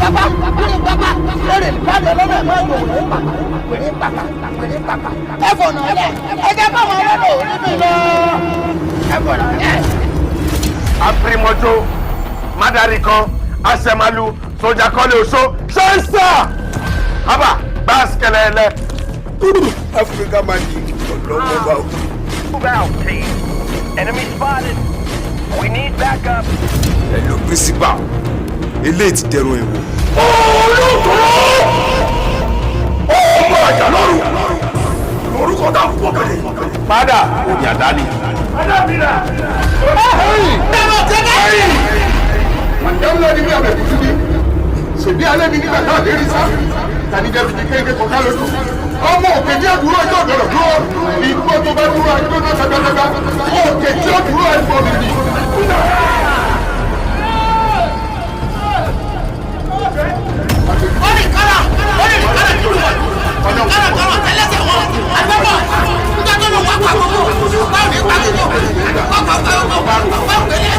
Pápá wèrè pápá wèrè pàdé ọlọ́nà ẹ̀ máa ń lò wèrè pàpà wèrè pàpà wèrè pàpà. Ẹ fọ̀nà lẹ̀, ẹ jẹ́ káwọn ọlọ́nà òní mi lọ. Ẹ fọ̀nà lẹ̀. Apirimojo madari kan asemalu soja kọ́lé oṣó ṣọ́ọ́sà haba gbàsíkẹlẹ́lẹ́. Africa Magic ọlọ́mọ bá o. Move out, team. Enemy spotted. We need backup. Hello, principal, eléyìí ti dẹrùn ẹ̀wọ̀. Olùkọ́ ọmọ àjà lọ́rùn lórúkọ tá a fún ọ̀gẹ̀dẹ̀. Padà òní àdáni. Màdàmúlá ni mí àbẹ̀kú ní ṣèbí alẹ́ mi nígbà náà lérí sá tani jẹ́ fi kéèké kọ̀ọ̀ká lójú ọmọ òkè ní àdúrà ọjọ́ ọ̀gbọ̀dọ̀ dúró igbó tó bá dúró àdúró náà tagataga òkè tí ó dúró ẹ̀fọ́ mi ni. Ó ní kára ó ní kára dúró wọn kára kára tẹlẹsẹ wọn àgbẹ̀bọ̀ nígbà tó lọ wá pa gbogbo báwo ní pa gbogbo wá pa gbogbo wá gbélé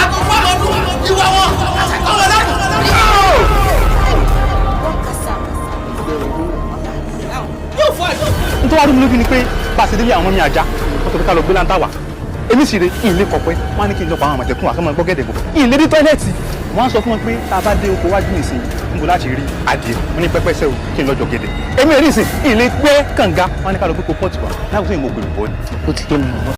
àgùnfọ́ lọ́dún ìwà wọn àṣàkọ́ wọn lọ́dún. Nítorí wàá rú mi lójú ni pé bá a ṣe délé àwọn mi àjà wọ́n tó fi ká lọ gbé láńtà wá. Èmi sì rè ìlé kọ̀pẹ́, wọ́n á ní kí n lọ pa àwọn àmọ̀tẹ́kùn àkọ́mọ gbọ́gẹ́dẹ̀ bọ̀ ìlé ní tọ́ílẹ̀tì. Wọ́n á sọ fún wọn pé tá a bá dé oko wájú nìsín níbo láti rí adìẹ, wọ́n ní pẹ́pẹ́sẹ́ o, kí n lọ jọ̀gẹ̀dẹ̀. Èmi rí ìsìn ìlé gbẹ́ kànga, wọ́n á ní ká lọ gbé kó pọ́ọ̀tì wá láwùjọ ìmọ̀ ògbèrò bọ́ ni. Ó ti tó mi.